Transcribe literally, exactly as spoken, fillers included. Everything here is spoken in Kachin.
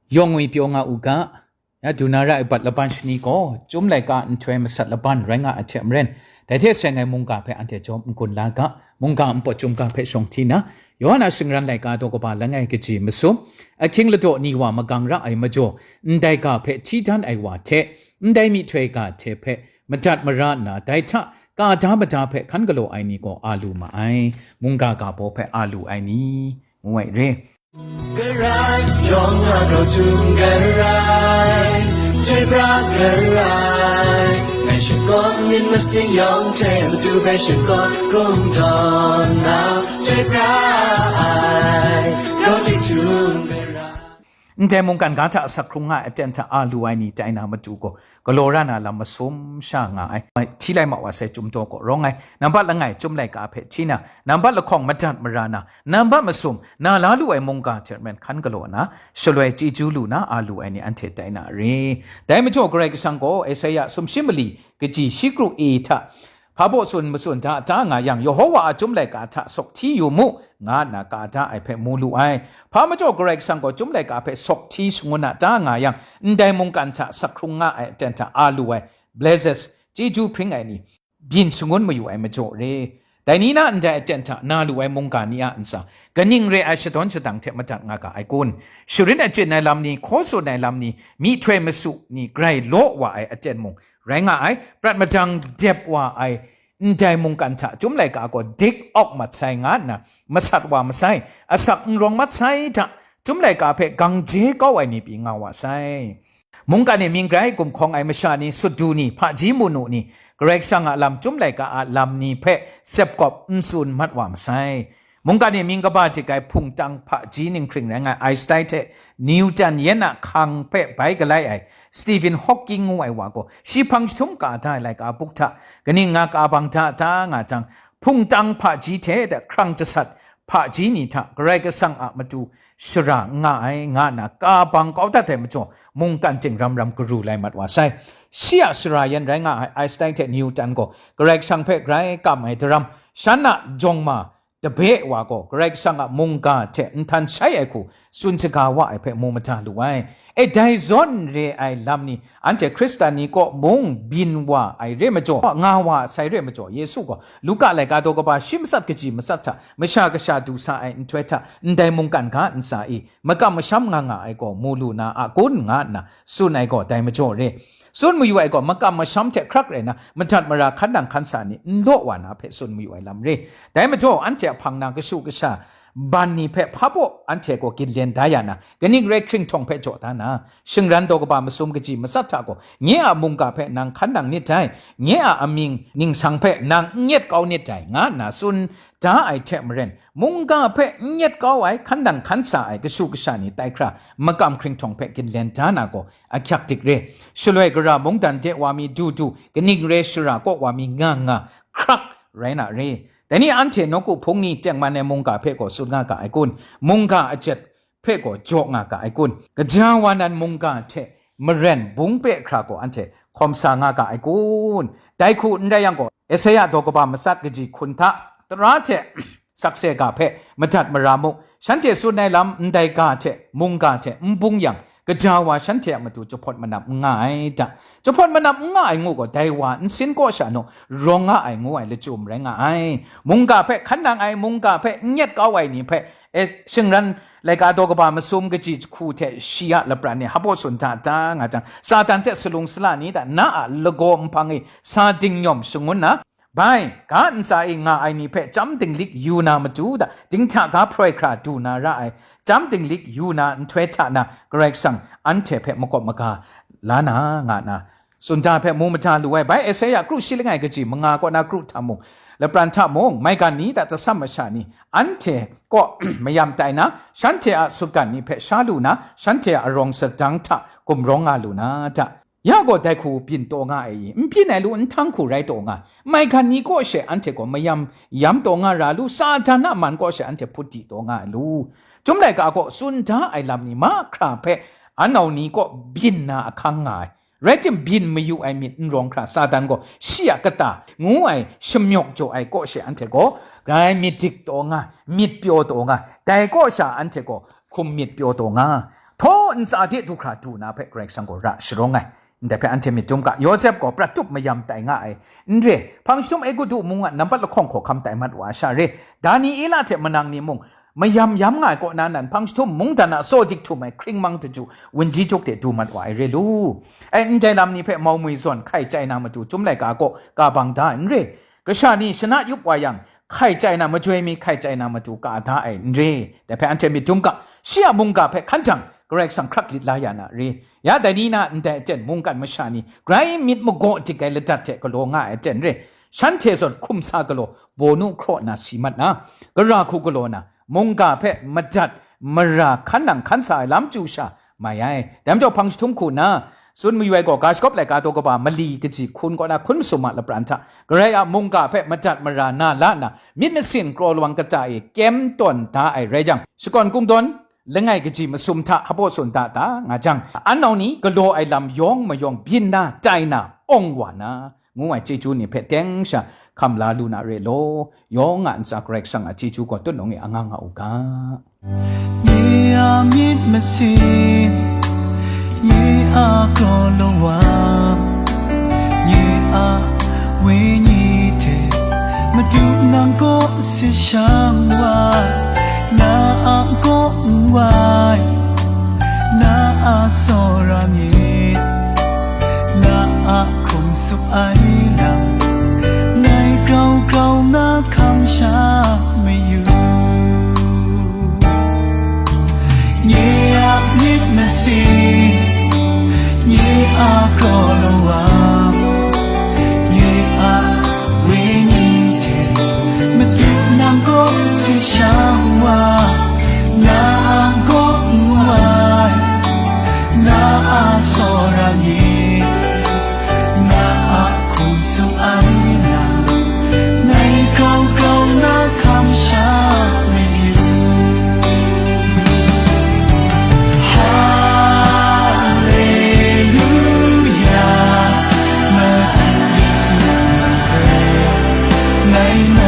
Yawng ngwi pyaw nga u ga, ya du na ra ai bat laban shani gaw, Chyum laika nhtoi masat laban rai nga ai hte maren, dai hte seng ai mungga hpe anhte jawm n-gun la ga, mungga npawt chyum ga hpe shawng hti na, Yawhan a shingran laika daw kaba langai kaji masum, ahkying ladaw ni wa magang ra ai majaw, ndai ga hpe hti dan ai wa hte, ndai myihtoi ga hte hpe madat mara nna, dai hta ka da mada hpe hkan galaw ai ni gaw a lu ma ai, mungga ga baw hpe a lu ai ni, ngu ai re. Karai yawng a grau htum karai, chyoi pra karai, ngai shakawn myit masing yawng hte matu hpe shakawn kungdawn na, chyoi pra ai, grau tik htum karai. Ndai mungkan ga hta asak hkrung nga ai aten hta a lu ai ni tai na matu gaw, galaw ra na lam masum sha nga ai. Hti lai ma wa sai, Chyum daw gaw rawng ai. Nambat langai, Chyum laika hpe hti na, nambat lahkawng madat mara na, nambat masum, na la lu ai mungga hte maren hkan galaw na, shaloi chyeju lu na, a lu ai ni anhte tai na re. Dai majaw Karai Kasang gaw Esaia sumshi mali kaji shi kru e hta, hpa baw tsun matsun da, da nga yang, Yehowa a Chyum laika hta sawk hti yu mu, nga nna ka da ai hpe mu lu ai. Hpa majaw Karai Kasang gaw Chyum laika hpe sawk hti shangun a da nga yang, ndai mungkan hta sak hkrung nga ai aten hta a lu ai, blessed, chyeju hpring ai ni, byin shangun mayu ai majaw re. Dai ni na ndai aten hta na lu ai mungga ni a ntsa, kaning re ai shadawn shadang hte madat nga ga ai kun? Sharin achyin ai lam ni, hkaw tsun ai lam ni, myihtoi masu ni grai law wa ai aten mung rai nga ai, prat madang dep wa ai, ndai mungkan hta Chyum laika gaw dik awk mat sai nga nna, masat wa masai, asak n rawng mat sai hta, Chyum laika hpe gang je kau ai ni pyi nga wa sai. Mungkan e mying grai gumhkawng ai masha ni, sut du ni, hpaji munu ni, Karai Kasang a lam, Chyum laika a lam ni hpe sepkawp n tsun mat wa masai. Mungkan e mying kaba dik ai hpungtang hpaji ninghkring rai nga ai Einstein hte Newton yen a hkang hpe bai galai ai Stephen Hawking ngu ai wa gaw, shi hpang jahtum ka da ai laika buk hta, kaning nga ka bang da da nga jang, hpungtang hpaji hte hkrang jasat hpaji ni hta Karai Kasang a matu shara n nga ai, nga nna ka bang kau dat ai majaw, mungkan ting ram ram karu lai mat wa sai. Shi a sara yan rai nga ai Einstein hte Newton gaw Karai Kasang hpe grai kam ai daram, shan a jawng ma, tabe wa gaw Karai Kasang a mungga hte nhtan shai ai hku tsun saga wa ai hpe mu mada lu ai. E, dai zawn re ai lam ni, anhte Hkristan ni kaw mung byin wa ai re majaw, nga wa sai re majaw, Yesu gaw Luka laika daw kaba shi matsat kaji matsat hta, masha kasha du sa ai nhtoi hta, ndai mungkan ga ntsa e makam masham nga nga ai gaw mu lu na a kun, nga nna tsun ai gaw dai majaw re. Tsun mayu ai gaw, makam masham hte hkrak rai na, madat mara hkan nang hkan sa ni n law wa na hpe tsun mayu ai lam re. Dai majaw, anhte a hpang na kashu kasha ban ni hpe hpa baw anhte gaw ginlen da ya na, kaning rai hkringhtawng hpe jaw da na, shingran daw kaba masum kaji matsat hta gaw, nye a mungga hpe nang hkan nang nit dai, nye a amying ningsang hpe nang n nyet kau nit dai, nga nna tsun da ai hte maren, mungga hpe n nyet kau ai, hkan nang hkan sa ai kashu kasha ni tai hkra, makam hkringhtawng hpe ginlen da na gaw, ahkyak dik re. Shaloi gara mungdan de wa mi du du, kaning re shara kaw wa mi nga nga, hkrak rai na re. Dai ni anhte nawku hpung ni tengman ai mungga hpe gaw tsun nga ga ai kun? Mungga ajet hpe gaw jaw nga ga ai kun? Gaja wa nan mungga hte maren bung pe hkra gaw anhte hkawm sa nga ga ai kun? Dai hku n rai yang gaw, Esaia daw kaba matsat kaji hkun hta, tara hte sakse ga hpe madat mara mu, shanhte tsun ai lam ndai ga hte mungga hte n bung yang, gaja wa shanhte a matu jahpawt manap n nga ai ta? Jahpawt manap n nga ai ngu gaw, dai wa nsin kaw sha naw rawng nga ai ngu ai lachyum rai nga ai. Mungga hpe hkan nang ai, mungga hpe n nyet kau ai ni hpe, e, shingran laika daw kaba masum kaji jahku hte shi a lapran e hpaw tsun hta ta nga jang, Satan hte salung sala ni ta na a lagaw nhpang e sa dingnyawm shangun na, bai, ga ntsa e nga ai ni hpe chyam dinglik yu na matu da, dinghta ga hproi hkra du na ra ai, chyam dinglik yu na nhtoi hta na, Karai Kasang anhte hpe makawp maga la na, nga na, tsun da hpe mu mada lu ai. Bai Esaia kru shi langai kaji manga kaw na kru hta mung, lapran hta mung, maigan ni da, tsasam masha ni, anhte kaw mayam tai na, shanhte a sutgan ni hpe sha lu na, shanhte a arawng sadang hta gumrawng nga lu na ta? Ya gaw dai hku byin taw nga ai i? N byin ai lu, n htang hku rai taw nga, maigan ni kaw she anhte gaw mayam yam taw nga ra lu, Satan a man kaw she anhte hput di taw nga ai lu? Chyum laika gaw tsun da ai lam ni mahkra hpe anau ni kaw byin na ahkang nga ai. Rai tim, byin mayu ai myit n rawng hkra, Satan gaw shi a kata ngu ai shamyawk jaw ai kaw she anhte gaw grai myit dik taw nga, myit pyaw taw nga, dai kaw sha anhte gaw hkum myit pyaw taw nga. htaw ntsa de du hkra du na hpe Karai Kasang gaw ra sharawng ai. Ndai hpe anhte myit dum ga, Yawsep gaw prat tup mayam tai nga ai. N re, hpang jahtum Egutu mung a nampat lahkawng hkawhkam tai mat wa sha re, Daniela hte manang ni mung, mayam yam nga ai kaw na nan, hpang jahtum mungdan a saw dik htum ai hkring mang daju, wunji juk de du mat wa ai re lu. Ai, ndai lam ni hpe mau mwi zawn hkai chai na matu, Chyum laika kaw ka bang da n re. Kasha ni shana yup wa yang, hkai chai na majoi mi hkai chai na matu ka da ai n re. Dai hpe anhte myit dum ga, shi a mungga hpe hkan jang, Karai Kasang hkrak lit la ya na re. Ya dai ni na ndai aten mungkan masha ni grai myit magaw dik ai ladat hte galaw nga ai aten re. Shanhte zawn hkum sa galaw, bawnu hkraw na si mat na, gara hku galaw na, mungga hpe madat mara hkan nang hkan sa ai lam chyu sha mai ai. Dai majaw hpang jahtum hku na, tsun mayu ai gaw, ga shagawp laika daw kaba mali kaji hkun kaw na hkun masum a lapran hta, Karai a mungga hpe madat mara na la nna, myit masin kraw lawang kata e kyem tawn da ai rai jang, shakawn kungdawn, langai kaji masum hta hpabaw tsun da da nga jang, an nau ni galaw ai lam yawng mayawng byin na, tai na, awng wa na, ngu ai chyeju ni hpe teng sha hkam la lu na re law, yawng a ntsa Karai Kasang a chyeju gaw tutnung e anga nga u ga. Nye a myit masin, nye a kraw lawang, nye a wenyi hte, Madu nang kaw si shang wa, na a kaw n wai, na a tsawra myit, na a hkum tsup ai lam, ngai grau grau na hkam sha mayu. Nye a myit masin, nye a kraw lawang, nye a wenyi hte, Madu nang kaw si shang wa, na a kaw n wai, na a tsawra myit, na a hkum tsup ai lam, ngai grau grau na hkam sha mayu. Haleluya, Madu Yesu, ngai na